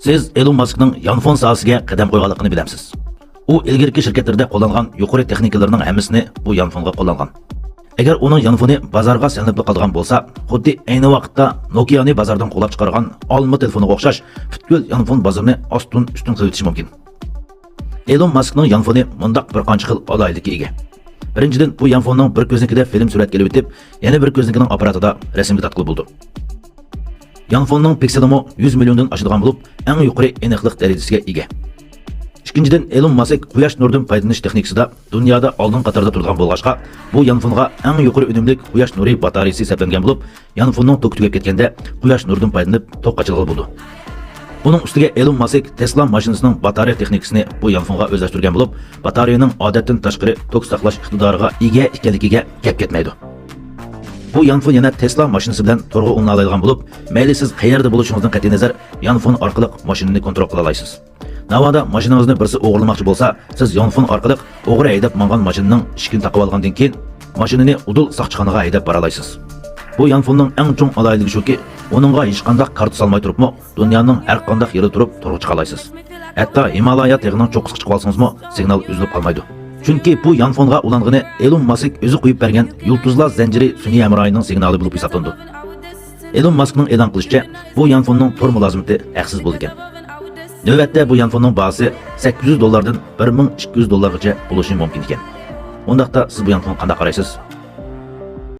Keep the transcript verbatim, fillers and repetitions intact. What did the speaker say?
سىز ئېلون ماسكنىڭ يانفون ساھەسىگە قەدەم قويغانلىقىنى بىلەمسىز. ئۇ ئىلگىرىكى شىركەتلىرىدە قوللانغان يۇقىرى تېخنىكىلىرىنىڭ ھەممىسىنى بۇ يانفونغا قوللانغان. ئەگەر ئۇنىڭ يانفونى بازارغا سېلىنىپلا قالىدىغان بولسا، خۇددى ئەينى ۋاقىتتا نوكىيانى بازاردىن قوغلاپ چىقارغان ئالما تېلېفونىغا ئوخشاش، پۈتكۈل يانفون بازىرىنى ئاستىن ئۈستۈن قىلىۋېتىشى مۇمكىن. ئېلون ماسكنىڭ يانفونى مۇنداق بىر قانچە خىل ئالاھىدىلىككە ئىگە. بىرىنچىدىن، بۇ يانفوننىڭ بىر كۆزنىكىدە فىلىم سۈرەتكە ئېلىۋېتىپ، يەنە بىر كۆزنىكىنىڭ ئاپپاراتىدا رەسىمگە تارتقىلى بولىدۇ. يانفوننىڭ پىكسېلىمۇ يۈز مىليوندىن ئاشىدىغان بولۇپ، ئەڭ يۇقىرى ئېنىقلىق دەرىجىسىگە ئىگە. ئىككىنچىدىن، ئېلون ماسك قۇياش نۇرىدىن پايدىلىنىش تېخنىكىسىدا دۇنيادا ئالدىنقى قاتاردا تۇرىدىغان بولغاچقا، بۇ يانفونغا ئەڭ يۇقىرى ئۈنۈملۈك قۇياش نۇرى باتارېيىسى سەپلەنگەن بولۇپ، يانفوننىڭ توكى تۈگەپ كەتكەندە، قۇياش نۇرىدىن پايدىلىنىپ توك قاچىلىغىلى بولىدۇ. بۇنىڭ ئۈستىگە ئېلون ماسك تېسلا ماشىنىسىنىڭ باتارېيە تېخنىكىسىنى بۇ يانفونغا ئۆزلەشتۈرگەن بولۇپ، باتارېيىنىڭ ئادەتتىن تاشقىرى توك ساقلاش ئىقتىدارىغا ئىگە ئىكەنلىكىگە گەپ كەتمەيدۇ. بۇ يانفون يەنە تېسلا ماشىنىسى بىلەن تورغا ئۇلىنالايدىغان بولۇپ، مەيلى سىز قەيەردە بولۇشىڭىزدىن قەتئىينەزەر، يانفون ئارقىلىق ماشىنىنى كونترول قىلالايسىز. ناۋادا ماشىنىڭىزنى بىرسى ئوغرىلىماقچى بولسا، سىز يانفون ئارقىلىق ئوغرى ھەيدەپ ماڭغان ماشىنىنىڭ ئىشىكىنى تاقىۋالغاندىن كېيىن، ماشىنىنى ئۇدۇل ساقچىخانىغا ھەيدەپ بارالايسىز. بۇ يانفوننىڭ ئەڭ چوڭ ئالاھىدىلىكى شۇكى، ئۇنىڭغا ھېچقانداق كارتا سالماي تۇرۇپمۇ، دۇنيانىڭ ھەر قانداق يېرىدە تۇرۇپ تورغا چىقالايسىز. ھەتتا ھىمالايا تېغىنىڭ چوققىسىغا چىقىۋالسىڭىزمۇ، سىگنال ئۈزۈلۈپ قالمايدۇ. چۈنكى بۇ يانفونغا ئۇلانغىنى ئېلون ماسك ئۆزى قويۇپ بەرگەن يۇلتۇزلار زەنجىرى سۈنئىي ھەمراھىنىڭ سىگنالى بولۇپ ھېسابلىنىدۇ. ئېلون ماسكنىڭ ئېلان قىلىشىچە، بۇ يانفوننىڭ تور مۇلازىمىتى ھەقسىز بولىدىكەن. نۆۋەتتە بۇ يانفوننىڭ باھاسى سەككىز يۈز دوللاردىن بىر مىڭ ئىككى يۈز دوللارغىچە بولۇشى مۇمكىن ئىكەن. ئۇنداقتا سىز بۇ يانفونغا قانداق قارايسىز؟